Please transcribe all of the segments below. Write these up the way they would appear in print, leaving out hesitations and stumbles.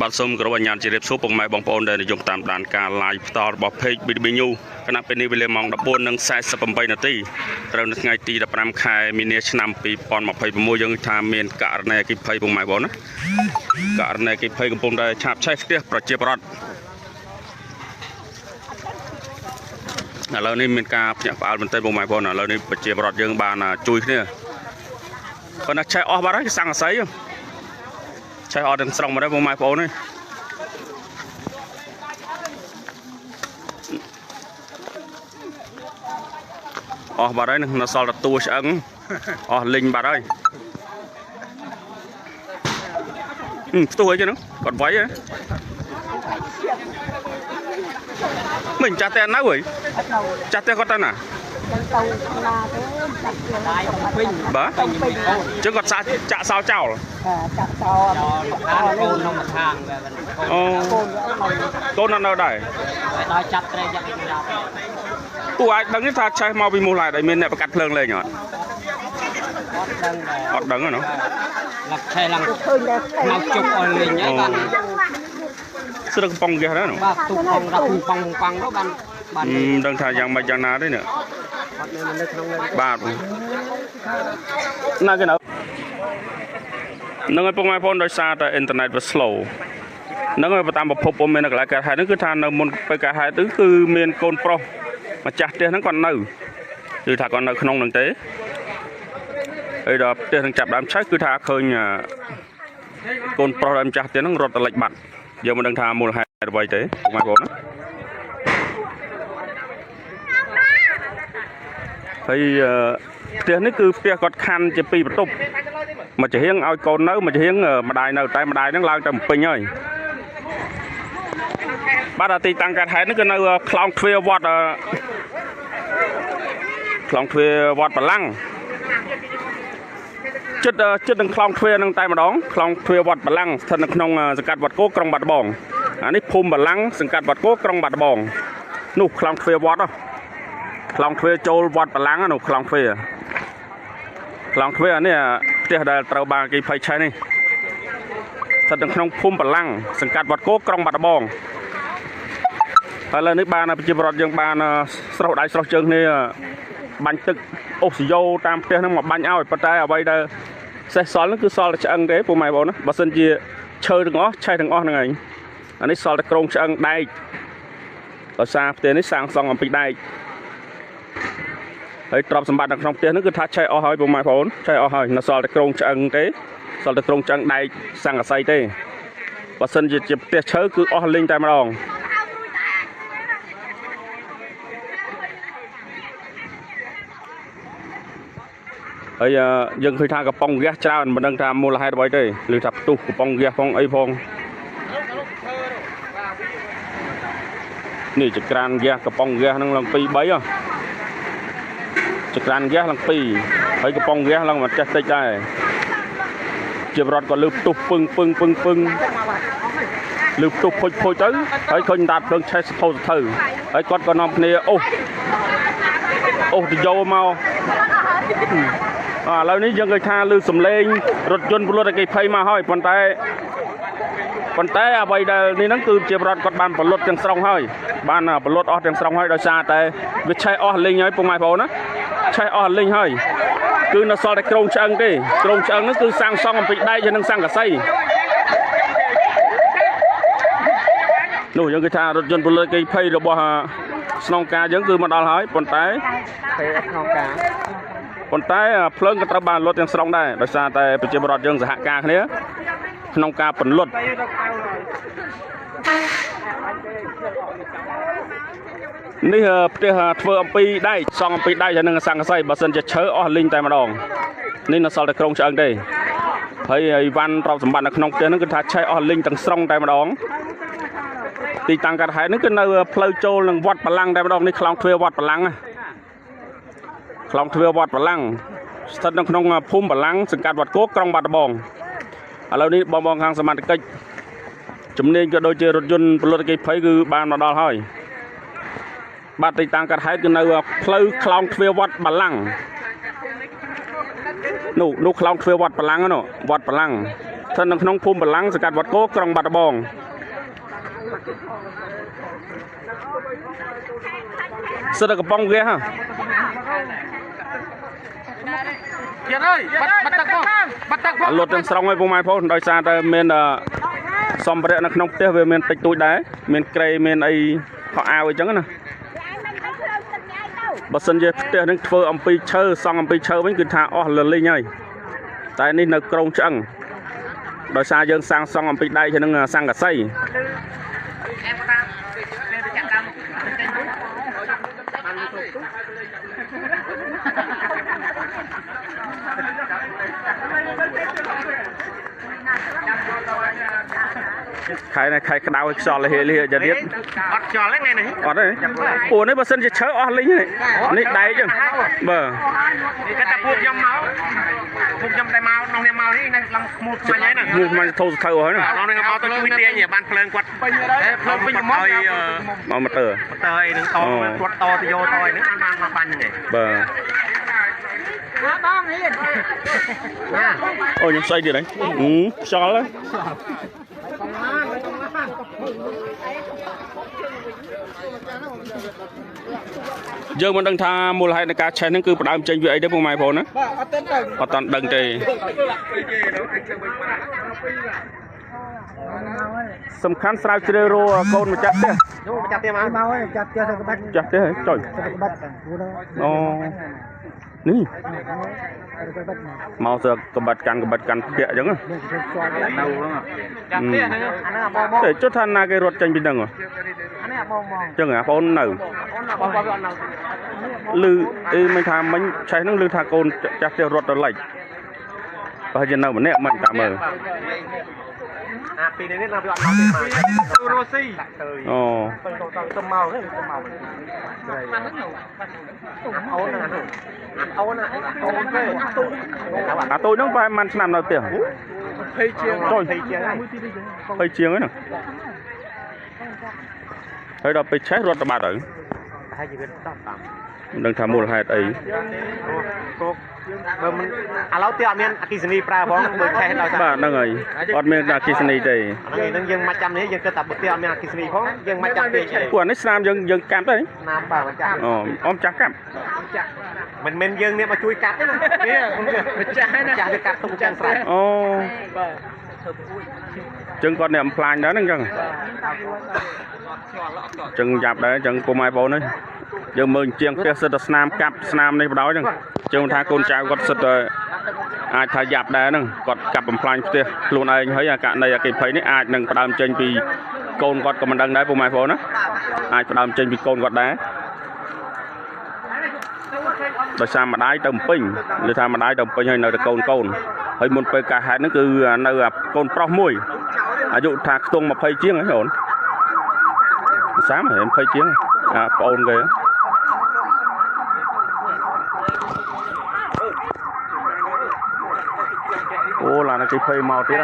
បាទសូមគោរពអញ្ញាតជម្រាបសួរពុកម៉ែបងប្អូនដែលនិយមតាមដានការ live ផ្ទាល់របស់ page BDB News ខណៈពេលនេះវេលាម៉ោង14:48នាទីត្រូវនៅថ្ងៃទី15ខែមីនាឆ្នាំ2026យើងថាមានករណីអគ្គិភ័យពុកម៉ែបងប្អូនណាករណីអគ្គិភ័យកំពុងតែឆាបឆេះផ្ទះប្រជាពលរដ្ឋឥឡូវនេះមានការភ្ញាក់ផ្អើលមែនទែនពុកម៉ែបងប្អូនឥឡូវនេះប្រជាពលរដ្ឋយើងបានជួយគ្នាប៉ុន្តែឆេះអស់បាត់ហើយសង្កសីឆេះអស់ទាំងស្រុងមកដែរពុកម៉ែបងប្អូននេះអស់បាត់ហើយនៅសល់តែតួឆ្អឹងអស់លីងបាត់ហើយផ្ទុះអីចឹងគាត់វាយហ៎មិនចាស់តែនៅហីចាស់តែគាត់ទៅណា ទៅណាទេចាស់តែ វិញ បាទចឹងគាត់សាចាក់សោចោល ចាក់សោ ខាងកូនក្នុងខាង អូកូននៅដែរ ដល់ចាប់ត្រីចាប់ចាប់ ពូអាចដឹងថាឆេះមកពីមូលហេតុអីមានអ្នកប្រកាត់ភ្លើងលេងអត់ អត់ដឹងអត់ដឹងហ៎ណោះ ឡើងឆេះឡើង ឃើញតែ មកជប់អស់លេងហើយបាន ស្រឹកប៉ុងគេហ្នឹង បាទទូប៉ុងរកប៉ុងប៉ុងទៅបានបាន ដឹងថាយ៉ាងម៉េចយ៉ាងណាទេនេះ អត់មាននៅក្នុងនេះ បាទណាគេនៅនឹងឲ្យពុកម៉ែបងដោយសារតែអ៊ីនធឺណិតវា slow នឹងឲ្យតាមប្រភពពុំមាននៅកន្លែងកើតហេតុហ្នឹងគឺថានៅមុនពេលកើតហេតុគឺមានកូនប្រុសម្ចាស់ផ្ទះហ្នឹងគាត់នៅគឺថាគាត់នៅក្នុងហ្នឹងទេហើយដល់ផ្ទះនឹងចាប់ដើមឆេះគឺថាឃើញកូនប្រុសដើមចាស់ផ្ទះហ្នឹងរត់ទៅលិចបាត់យើងមិនដឹងថាមូលហេតុអ្វីទេពុកម៉ែបងប្អូនណាហើយផ្ទះនេះគឺផ្ទះគាត់ខណ្ឌជាពីរបន្ទប់មួយចំហៀងឲ្យកូននៅមួយចំហៀងម្ដាយនៅតែម្ដាយហ្នឹងឡើងទៅពេញហើយបាទទីតាំងកើតហេតុនេះគឺនៅខ្លោងទ្វារវត្តខ្លោងទ្វារវត្តបលាំងចិត្តចិត្តនឹងខ្លោងទ្វារនឹងតែម្ដងខ្លោងទ្វារវត្តបលាំងស្ថិតនៅក្នុងសង្កាត់វត្តគោក្រុងបាត់ដំបងអានេះភូមិបលាំងសង្កាត់វត្តគោក្រុងបាត់ដំបងនោះខ្លោងទ្វារវត្តខ្លោងទ្វារចូលវត្តបលាំងនោះខ្លោងទ្វារខ្លោងទ្វារនេះផ្ទះដែលត្រូវបានគេភ័យឆេះនេះស្ថិតនៅក្នុងភូមិបលាំងសង្កាត់វត្តគោក្រុងបាត់ដំបងហើយឥឡូវនេះបានប្រជាពលរដ្ឋយើងបានស្រោះដៃស្រោះជើងគ្នាបាញ់ទឹកអូសយោតាមផ្ទះហ្នឹងមកបាញ់ឲ្យប៉ុន្តែអ្វីដែលសេះសល់ហ្នឹងគឺសល់តែឆ្អឹងទេពុកម៉ែបងណាបើសិនជាឈើទាំងអស់ឆេះទាំងអស់ហ្នឹងឯងអានេះសល់តែក្រងឆ្អឹងដែកដោយសារផ្ទះនេះសាងសង់អំពីដែកហើយទ្រព្យសម្បត្តិនៅក្នុងផ្ទះហ្នឹងគឺថាឆេះអស់ហើយពុកម៉ែបងឆេះអស់ហើយនៅសល់តែក្រងឆ្អឹងទេសល់តែក្រងឆ្អឹងដែកសង្កសីទេបើសិនជាផ្ទះឈើគឺអស់លេងតែម្ដងហើយយើងឃើញថាកំប៉ុងហ្គាសច្រើនមិនដឹងថាមូលហេតុអ្វីទេឬថាផ្ទុះកំប៉ុងហ្គាសផងអីផងនេះចក្រានហ្គាសកំប៉ុងហ្គាសហ្នឹងឡើង2 3ហ៎ចក្រានហ្គាសឡើង2ហើយកំប៉ុងហ្គាសឡើងមកចេះតិចដែរជាបរតក៏លើផ្ទុះពឹងពឹងពឹងពឹងលើផ្ទុះភុចភុចទៅហើយឃើញដាតភ្លើងឆេះស្ថោស្ថៅហើយគាត់ក៏នាំគ្នាអូសអូសទៅយកមកឥឡូវនេះយើងឃើញថាឮសំឡេងរថយន្តពលរដ្ឋគេភ័យមកហើយប៉ុន្តែអ្វីដែលនេះហ្នឹងគឺជាប្រដ្ឋគាត់បានផលិតទាំងស្រុងហើយបានផលិតអស់ទាំងស្រុងហើយដោយសារតែវាឆេះអស់លីងហើយពុកម៉ែបងប្អូនណាឆេះអស់លីងហើយគឺនៅសល់តែក្រងឆ្អឹងទេក្រងឆ្អឹងហ្នឹងគឺសាងសង់អំពីដែកនិងសង្កសីនោះយើងគឺថារថយន្តពលរដ្ឋគេភ័យរបស់ស្នងការយើងគឺមកដល់ហើយប៉ុន្តែស្នងការប៉ុន្តែភ្លើងក៏ត្រូវបានលុតទាំងស្រុងដែរដោយសារតែប្រជាពលរដ្ឋយើងសហការគ្នាក្នុងការពន្លត់នេះផ្ទះធ្វើអំពីដែកសង់អំពីដែកហើយនឹងសង្កសីបើសិនជាឈើអស់លីងតែម្ដងនេះនៅសល់តែក្រុងឆ្អឹងទេហើយអីវ៉ាន់ទ្រព្យសម្បត្តិនៅក្នុងផ្ទះហ្នឹងគឺថាឆេះអស់លីងទាំងស្រុងតែម្ដងទីតាំងកើតហេតុហ្នឹងគឺនៅផ្លូវចូលនឹងវត្តបលាំងតែម្ដងនេះខ្លោងទ្វារវត្តបលាំងណាខ្លោងទ្វារវត្តបលាំងស្ថិតនៅក្នុងភូមិបលាំងសង្កាត់វត្តគោក្រុងបាត់ដំបងឥឡូវនេះបងខាងសមត្ថកិច្ចជំនាញក៏ដូចជារថយន្តផលិតគេភ័យគឺបានមកដល់ហើយបាទទីតាំងកើតហេតុគឺនៅផ្លូវខ្លោងទ្វារវត្តបលាំងនោះខ្លោងទ្វារវត្តបលាំងនោះវត្តបលាំង ស្ថិតនៅក្នុងភូមិបលាំងសង្កាត់វត្តគោក្រុងបាត់ដំបងសិតតែកំប៉ុងហ្គាសហ៎ ទៀតអើយបាត់ទឹកផងបាត់ទឹកផង លុតទាំងស្រុងហើយពុកម៉ែបងដោយសារតែមានសម្ភារៈនៅក្នុងផ្ទះវាមានតិចតួចដែរមានក្រេមានអីខោអាវអីចឹងណាបើសិនជាផ្ទះនឹងធ្វើអំពីឈើសង់អំពីឈើវិញគឺថាអស់លលីងហើយតែនេះនៅក្រុងឆ្អឹងដោយសារយើងសាងសង់អំពីដែកហើយនឹងសង្កសីខែនេះខែក្តៅឲ្យខ្យល់ហេលហេចាទៀត អត់ខ្យល់ទេថ្ងៃនេះ អត់ទេពួកនេះបើសិនជាឈើអស់លីងនេះដែកចឹងបាទ គេថាពួកខ្ញុំមកពួកខ្ញុំតែមកក្នុងនេះមកនេះនៅឡើងខ្មោចខ្មាញ់ហើយណា ខ្មោចខ្មាញ់ធូរសថៅហើយណា ក្នុងនេះមកទៅជួយទាញបានភ្លើងគាត់ពេញភ្លើងពេញមក មកម៉ូទ័រ ម៉ូទ័រអីហ្នឹងតគាត់តទៅយកតអីហ្នឹងបានបានបាញ់ហ្នឹងឯង បាទ បងហ៊ាន ណា អូខ្ញុំស្អីទៀតហ្នឹងខ្យល់ហ្នឹងយើងមិនដឹងថាមូលហេតុនៃការឆេះហ្នឹងគឺផ្ដើមចេញពីអីទេពុកម៉ែបងណា បាទអត់ទេ អត់តាន់ដឹងទេសំខាន់ស្រាវជ្រាវរកកូនម្ចាស់ផ្ទះ ម្ចាស់ផ្ទះមក មកហើយម្ចាស់ផ្ទះទៅក្បាច់ ម្ចាស់ផ្ទះចុយ ទៅក្បាច់ អូនេះមកទៅក្បាត់កាន់ក្បាត់កាន់ផ្ទះអញ្ចឹង នៅហ្នឹងចាស់ផ្ទះហ្នឹង អាហ្នឹងបងមក តែចុះថាណាគេរត់ចេញពីហ្នឹង អានេះបងមក អញ្ចឹងអាបងនៅ បងបងអត់នៅ ឮអីមិនថាមិញឆេះហ្នឹងឮថាកូនចាស់ផ្ទះរត់ទៅលិចបើជានៅម្នាក់មិនតាមមើល អាពីនេះណាវាអត់មកទេមក រ៉ូស៊ី អូ ទៅទៅមកទៅមកអូនណាអូនណាអូនទេ អាតូចហ្នឹងប្រហែលប៉ុន្មានឆ្នាំនៅផ្ទះ 20ជាង ចុយ 20ជាងហើយ 20ជាងហ្នឹងហើយដល់ពេលឆេះរត់ទៅបាត់ទៅ ហើយជីវិតតតាម មិនដឹងថាមូលហេតុអី គោកបើមិនឥឡូវទៀតអត់មានអគិសនីប្រើផងបើឆេះដល់ បាទហ្នឹងហើយអត់មានអគិសនីទេ ហ្នឹងយើងមកចាំនេះយើងគិតថាបើទៀតអត់មានអគិសនីផងយើងមកចាំទៀត ពួកនេះស្នាមយើងយើងកាប់ទៅ ស្នាមបាទចាស់ អូអមចាស់កាប់ មិនមែនយើងនេះមកជួយកាប់ទេណា ម្ចាស់ណា ចាស់វាកាប់ទុកចឹងស្រេច អូបាទចឹងគាត់អ្នកអំផ្លាញដែរហ្នឹងចឹងចឹងយ៉ាប់ដែរចឹងពុកម៉ែបងនេះយើងមើលជាងផ្ទះសិតតែស្នាមកាប់ស្នាមនេះបដ ாய் ហ្នឹងចឹងថាកូនចៅគាត់សិតតែអាចថាយ៉ាប់ដែរហ្នឹងគាត់កាប់បំផ្លាញផ្ទះខ្លួនឯងហើយអាករណីអគ្គិភ័យនេះអាចនឹងផ្ដើមចេញពីកូនគាត់ក៏មិនដឹងដែរពុកម៉ែបងណាអាចផ្ដើមចេញពីកូនគាត់ដែរដោយសារម្ដាយទៅពេញឬថាម្ដាយទៅពេញហើយនៅតែកូនកូនហើយមុនពេលការហេតុហ្នឹងគឺនៅកូនប្រុសមួយអាយុថាខ្ទង់20ជាងហ៎អូន30 20ជាងអាប្អូនគេអូឡានគេភ័យមកទៀត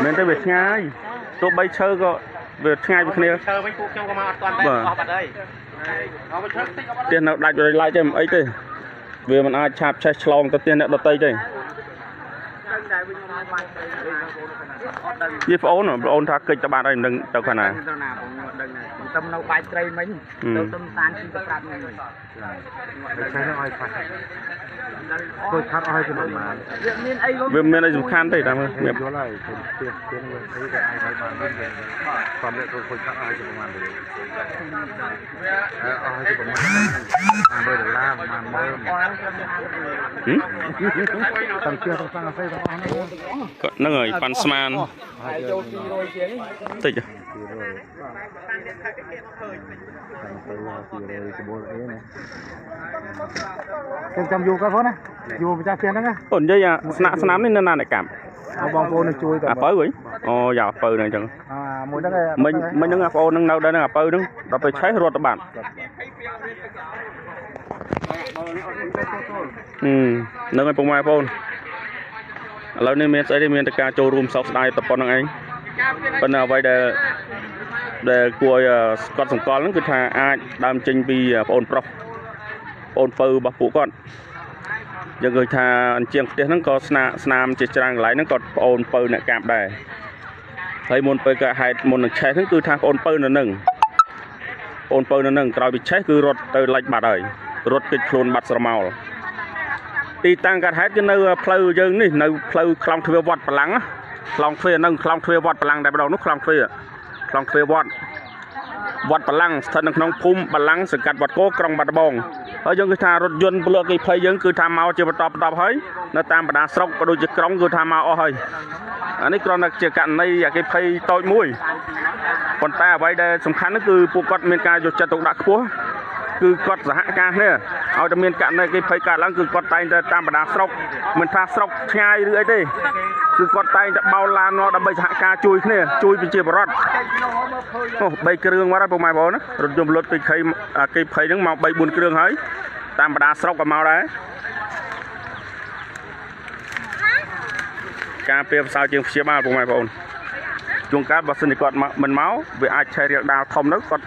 មែនទេវាឆ្ងាយទោះបីឈើក៏វាឆ្ងាយពីគ្នា ឈើវិញពួកខ្ញុំក៏មកអត់ទាន់ដែរអស់បាត់ហើយ ផ្ទះនៅដាច់រយឡាយទេមិនអីទេវាមិនអាចឆាបឆេះឆ្លងទៅផ្ទះអ្នកដទៃទេនេះប្អូនប្អូនថាកិច្ចទៅបាត់ហើយមិនដឹងទៅខាងណា ទៅណាបងអត់ដឹងដែរខ្ញុំនៅបាយត្រីមិញទៅទៅសានទីទៅប្រាប់ហ្នឹងវិញ ឆេះហ្នឹងឲ្យខាត់គួយខាត់អស់ឲ្យចំណបាន វាមានអី វាមានអីសំខាន់ទេតាមមើល យល់ហើយខ្ញុំផ្ទះផ្ទះហ្នឹងអីក៏អាចឲ្យបានវិញសំលាក់គួយខាត់អស់ឲ្យប្រហែលអស់ឲ្យប្រហែល100ដុល្លារប្រហែល10000តាមជាទាំងសង្កសីទាំងអស់ហ្នឹង ហ្នឹងហើយប៉ាន់ស្មាន ហើយចូល200ជាង តិច 200ទៅ200ក្បួនអីណាខ្ញុំចាំយូរគាត់ផងណាយូរម្ចាស់ផ្ទះហ្នឹងណា អូនិយាយអាស្នាក់ស្នាមនេះនៅណាអ្នកកាប់ បងប្អូននឹងជួយ អាពៅវិញអូយ៉ាអាពៅហ្នឹងអញ្ចឹង អាមួយហ្នឹង មិញមិញហ្នឹងអាប្អូនហ្នឹងនៅដែរហ្នឹងអាពៅហ្នឹងដល់ពេលឆេះរត់ទៅបាត់ហ្នឹងហើយពុកម៉ែបងប្អូនឥឡូវនេះមានស្អីទេមានតែការចូលរួមសោកស្ដាយតែប៉ុណ្្នឹងឯងប៉ុន្តែអ្វីដែលដែលគួរឲ្យកត់សម្គាល់ហ្នឹងគឺថាអាចដើមចេញពីប្អូនប្រុសប្អូនពៅរបស់ពួកគាត់ យើងឃើញថាអញ្ជៀងផ្ទះហ្នឹងក៏ស្នាមជាច្រើនកន្លែងហ្នឹងក៏ប្អូនពៅអ្នកកាប់ដែរហើយមុនពេលកើតហេតុមុននឹងឆេះហ្នឹងគឺថាប្អូនពៅនៅនឹងប្អូនពៅនៅនឹងក្រោយពីឆេះគឺរត់ទៅលិចបាត់ហើយរត់គេចខ្លួនបាត់ស្រមោលទីតាំងកើតហេតុគឺនៅផ្លូវយើងនេះនៅផ្លូវខ្លងទ្វារវត្តបលាំងខ្លងទ្វារនឹងខ្លងទ្វារវត្តបលាំងតែម្ដងនោះខ្លងទ្វារវត្តបលាំងស្ថិតនៅក្នុងភូមិបលាំងសង្កាត់វត្តគោក្រុងបាត់ដំបងហើយយើងគឺថារថយន្តពលរដ្ឋគេភ័យយើងគឺថាមកជាបន្តបន្តហើយនៅតាមបណ្ដាស្រុកក៏ដូចជាក្រុងគឺថាមកអស់ហើយអានេះគ្រាន់តែជាករណីអគ្គិភ័យតូចមួយប៉ុន្តែអ្វីដែលសំខាន់នោះគឺពួកគាត់មានការយកចិត្តទុកដាក់ខ្ពស់គឺគាត់សហការគ្នាឲ្យតែមានករណីអគ្គិភ័យកើតឡើងគឺគាត់តែងតែតាមបណ្ដាស្រុកមិនថាស្រុកឆ្ងាយឬអីទេគឺគាត់តែងតែបោលឡានមកដើម្បីសហការជួយគ្នាជួយប្រជាពលរដ្ឋអូ3គ្រឿងមកហើយពុកម៉ែបងប្អូនណារថយន្តលុតគេភ័យអគ្គិភ័យហ្នឹងមក3 4គ្រឿងហើយតាមបណ្ដាស្រុកក៏មកដែរការពារផ្សោជាងព្យាបាលពុកម៉ែបងប្អូនជួនកាលបើសិនជាគាត់មិនមកវាអាចឆេះរាលដាលធំទៅគាត់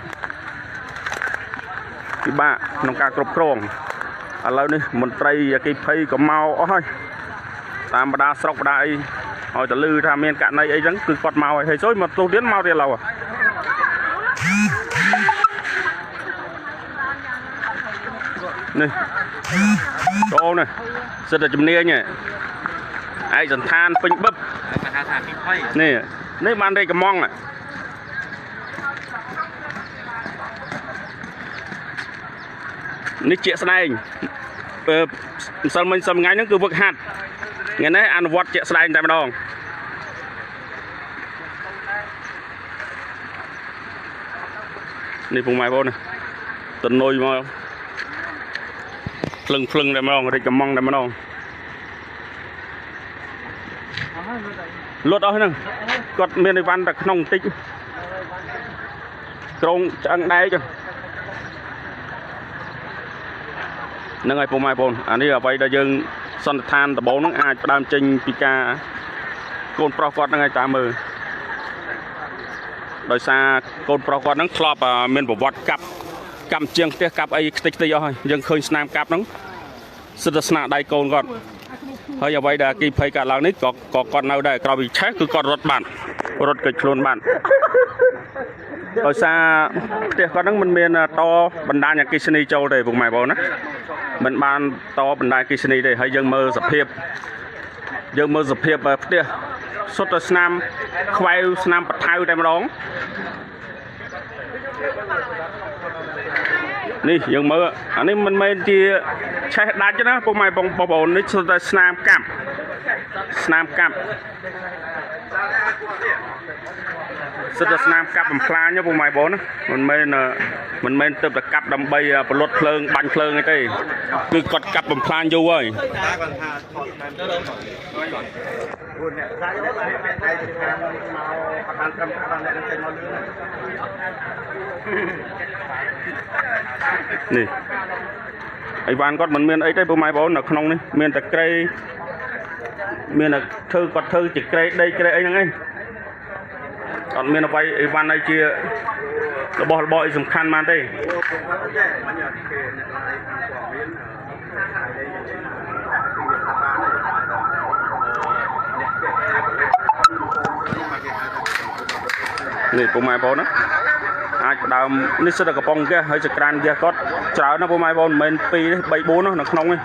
ពិបាកក្នុងការគ្រប់គ្រងឥឡូវនេះមន្ត្រីអគ្គិភ័យក៏មកអស់ហើយតាមបណ្ដាស្រុកបណ្ដាអីឲ្យតលឺថាមានករណីអីចឹងគឺគាត់មកហើយហើយមកទោះទៀតមកទៀតឡូវនេះចូលនេះសិតតែជំនាញឯកសន្តានពេញបឹបនេះនេះបានរេកកំងនេះជាក់ស្ដែងពេលម្សិលមិញសប្តាហ៍ថ្ងៃហ្នឹងគឺវឹកហាត់ថ្ងៃនេះអនុវត្តជាក់ស្ដែងតែម្ដងនេះពុកម៉ែបងណាតនុយមកភ្លឹងភ្លឹងតែម្ដងរិចកំងតែម្ដងលត់អស់ហ្នឹងគាត់មានអីវ៉ាន់តែក្នុងបន្តិចក្រងឆ្អឹងដែកហ្នឹងហើយពុកម៉ែបងអានេះអ្វីដែលយើងសន្និដ្ឋានដំបូងហ្នឹងអាចផ្ដើមចេញពីការកូនប្រុសគាត់ហ្នឹងឲ្យតាមមើលដោយសារកូនប្រុសគាត់ហ្នឹងធ្លាប់មានប្រវត្តិកាប់កម្មជាងផ្ទះកាប់អីខ្ទេចខ្ទេចអស់ហើយយើងឃើញស្នាមកាប់ហ្នឹងសិតតែស្នាដៃកូនគាត់ហើយអ្វីដែលអគ្គិភ័យកើតឡើងនេះក៏គាត់នៅដែរក្រោយពីឆេះគឺគាត់រត់បាត់រត់គេចខ្លួនបាត់ដោយសារផ្ទះគាត់ហ្នឹងមិនមានតបណ្ដាញអគ្គិសនីចូលទេពុកម៉ែបងណាមិនបានតបណ្ដាញអគ្គិសនីទេហើយយើងមើលសភាពផ្ទះសុទ្ធតែស្នាមខ្វែវស្នាមបថៅតែម្ដងនេះយើងមើលអានេះមិនមែនជាឆេះដាច់ណាពុកម៉ែបងប្អូននេះសុទ្ធតែស្នាមកាប់សុទ្ធតែស្នាមកាប់បំផ្លាញពុកម៉ែបងណាមិនមែនទៅតែកាប់ដើម្បីផលិតភ្លើងបាញ់ភ្លើងអីទេគឺគាត់កាប់បំផ្លាញយូរហើយនេះអីវ៉ាន់គាត់មិនមានអីទេពុកម៉ែបងប្អូននៅក្នុងនេះមានតែក្រេមានតែធ្វើគាត់ធ្វើជាក្រេដីក្រេអីហ្នឹងឯងអត់មានអ្វីអីវ៉ាន់អីជារបស់របរអីសំខាន់បានទេនេះពុកម៉ែបងប្អូនណាអាចផ្ដើមនេះសិតតែកំប៉ុងហ្គាសហើយចក្រានហ្គាសគាត់ច្រើនណាស់ពុកម៉ែបងប្អូនមិនមែន2ទេ3 4នោះនៅក្នុងនេះ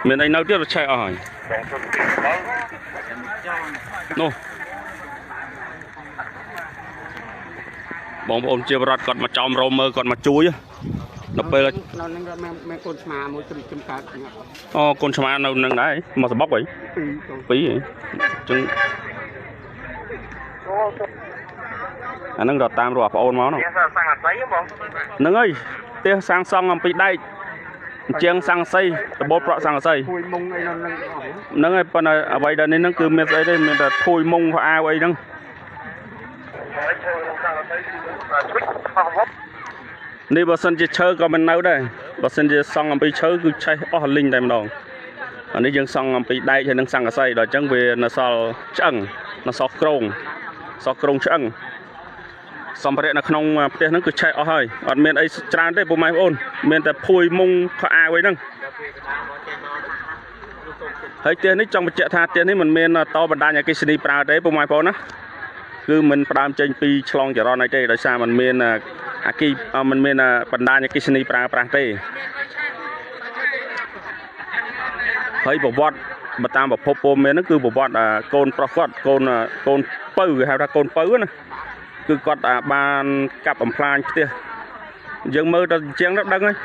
មានអីនៅទៀតឆេះអស់ហើយនោះបងប្អូនជាបរដ្ឋគាត់មកចោមរោមមើលគាត់មកជួយដល់ពេល នៅនឹងមានកូនឆ្មាមួយជំកើតអូកូនឆ្មានៅនឹងដែរមកសបុកអីពីរអញ្ចឹងអាហ្នឹងរត់តាមរកប្អូនមកនោះហ្នឹងហើយផ្ទះសាងសង់អំពីដែកជាងសង្ស័យរបបប្រក់សង្ស័យ ភួយមុងអីហ្នឹង ហ្នឹងហើយប៉ុន្តែអ្វីដែលនេះហ្នឹងគឺមានស្អីទេមានតែភួយមុងខោអាវអីហ្នឹង នេះបើសិនជាឈើក៏មិននៅដែរបើសិនជាសង់អំពីឈើគឺឆេះអស់លីងតែម្ដងអានេះយើងសង់អំពីដែកហើយនឹងស័ង្កសីដល់អញ្ចឹងវានៅសល់ឆ្អឹងនៅសល់ក្រងសល់ក្រងឆ្អឹងសម្ភារៈនៅក្នុងផ្ទះហ្នឹងគឺឆេះអស់ហើយអត់មានអីច្រើនទេពុកម៉ែបងប្អូនមានតែភួយមុងខោអាវអីហ្នឹងហើយផ្ទះនេះចង់បញ្ជាក់ថាផ្ទះនេះមិនមានតបណ្ដាញអគ្គិសនីប្រើទេពុកម៉ែបងប្អូនណាគឺមិនផ្ដើមចេញពីឆ្លងចរន្តអីទេដោយសារมันមានអគ្គីมันមានបណ្ដាញអគ្គិសនីប្រើប្រាស់ទេហើយប្រវត្តិបើតាមប្រភពព័ត៌មានហ្នឹងគឺប្រវត្តិកូនប្រុសគាត់កូនពៅគេហៅថាកូនពៅណាគឺគាត់បានកាប់បំផ្លាញផ្ទះយើងមើលទៅជាងទៅដឹងហើយ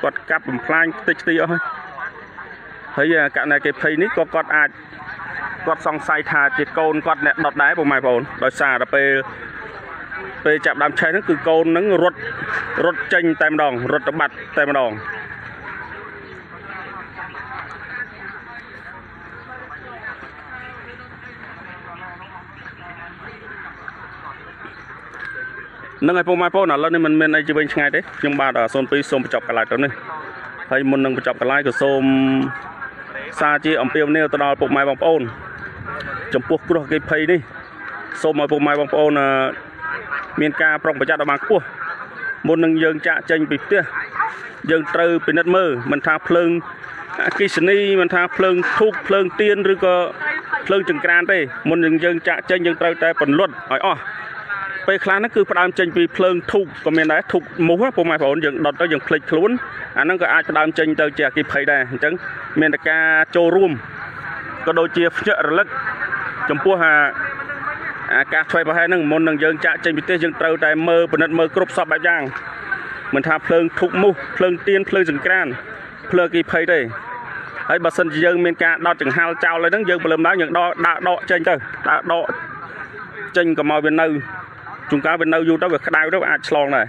គាត់កាប់បំផ្លាញខ្ទេចខ្ទីអស់ហើយហើយករណីគេភ័យនេះក៏គាត់អាចគាត់សង្ស័យថាជាកូនគាត់អ្នកដុតដែរពុកម៉ែបងប្អូនដោយសារតែពេលចាប់ដើមឆេះហ្នឹងគឺកូនហ្នឹងរត់ចេញតែម្ដងរត់ទៅបាត់តែម្ដងនឹងឲ្យពុកម៉ែបងប្អូនឥឡូវនេះមិនមានអីជាវិញឆ្ងាយទេខ្ញុំបាទ02សូមបញ្ចប់កន្លែងទៅនេះហើយមុននឹងបញ្ចប់កន្លែងក៏សូមសារជាអំពាវនាវទៅដល់ពុកម៉ែបងប្អូនចំពោះគ្រោះអគ្គិភ័យនេះសូមឲ្យពុកម៉ែបងប្អូនមានការប្រុងប្រយ័ត្នឲ្យបានខ្ពស់មុននឹងយើងចាក់ចេញពីផ្ទះយើងត្រូវពិនិត្យមើលមិនថាភ្លើងអគ្គិសនីមិនថាភ្លើងធូបភ្លើងទៀនឬក៏ភ្លើងចង្ក្រានទេមុននឹងយើងចាក់ចេញយើងត្រូវតែពន្លត់ឲ្យអស់ពេលខ្លះហ្នឹងគឺផ្ដើមចេញពីភ្លើងធូបក៏មានដែរធូបមូសពុកម៉ែបងប្អូនយើងដុតទៅយើងភ្លេចខ្លួនអាហ្នឹងក៏អាចផ្ដើមចេញទៅជាអគ្គិភ័យដែរអញ្ចឹងមានតែការចូលរួមក៏ដូចជាភ្ញាក់រលឹកចំពោះអាការឆ្វេងប្រហែលហ្នឹងមុននឹងយើងចាក់ចេញពីផ្ទះយើងត្រូវតែមើលពិនិត្យមើលគ្រប់សពបែបយ៉ាងមិនថាភ្លើងធូបមូសភ្លើងទៀនភ្លើងចង្ក្រានភ្លើងអគ្គិភ័យទេហើយបើសិនជាយើងមានការដោតចង្ហាល់ចោលហើយហ្នឹងយើងព្រលឹមឡើងយើងដកចេញទៅដកចេញក៏មកវានៅជួនកាលវានៅយូរទៅវាក្តៅទៅអាចឆ្លងដែរ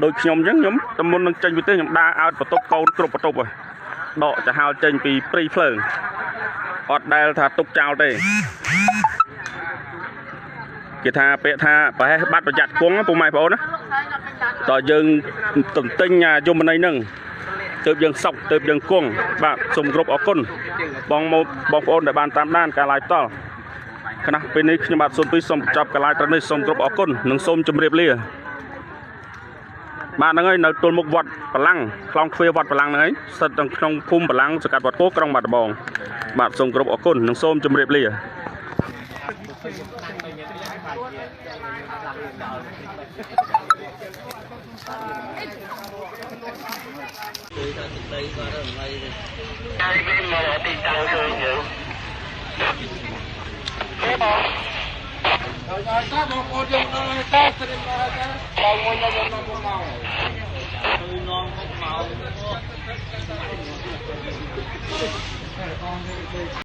ដូចខ្ញុំអញ្ចឹងខ្ញុំតែមុននឹងចេញពីផ្ទះខ្ញុំដើរអោតបន្ទប់កូនគ្រប់បន្ទប់ហើយដកចង្ហាល់ចេញពីព្រីភ្លើងអត់ដែលថាទុកចោលទេគេថាពាក្យថាប្រហែសបាត់ប្រយ័ត្នគង់ពុកម៉ែបងប្អូនណាតើយើងទន្ទិញយមន័យហ្នឹងទើបយើងសុកទើបយើងគង់បាទសូមគោរពអរគុណបងប្អូនដែលបានតាមដានការ live ផ្ទាល់ខណៈពេលនេះខ្ញុំបាទ02សូមបញ្ចប់ការ live ត្រឹមនេះសូមគោរពអរគុណនិងសូមជម្រាបលាបាទហ្នឹងហើយនៅទល់មុខវត្តបលាំងខ្លងទ្វារវត្តបលាំងហ្នឹងហើយស្ថិតនៅក្នុងភូមិបលាំងសង្កាត់វត្តគោក្រុងបាត់ដំបងបាទសូមគោរពអរគុណនិងសូមជម្រាបលា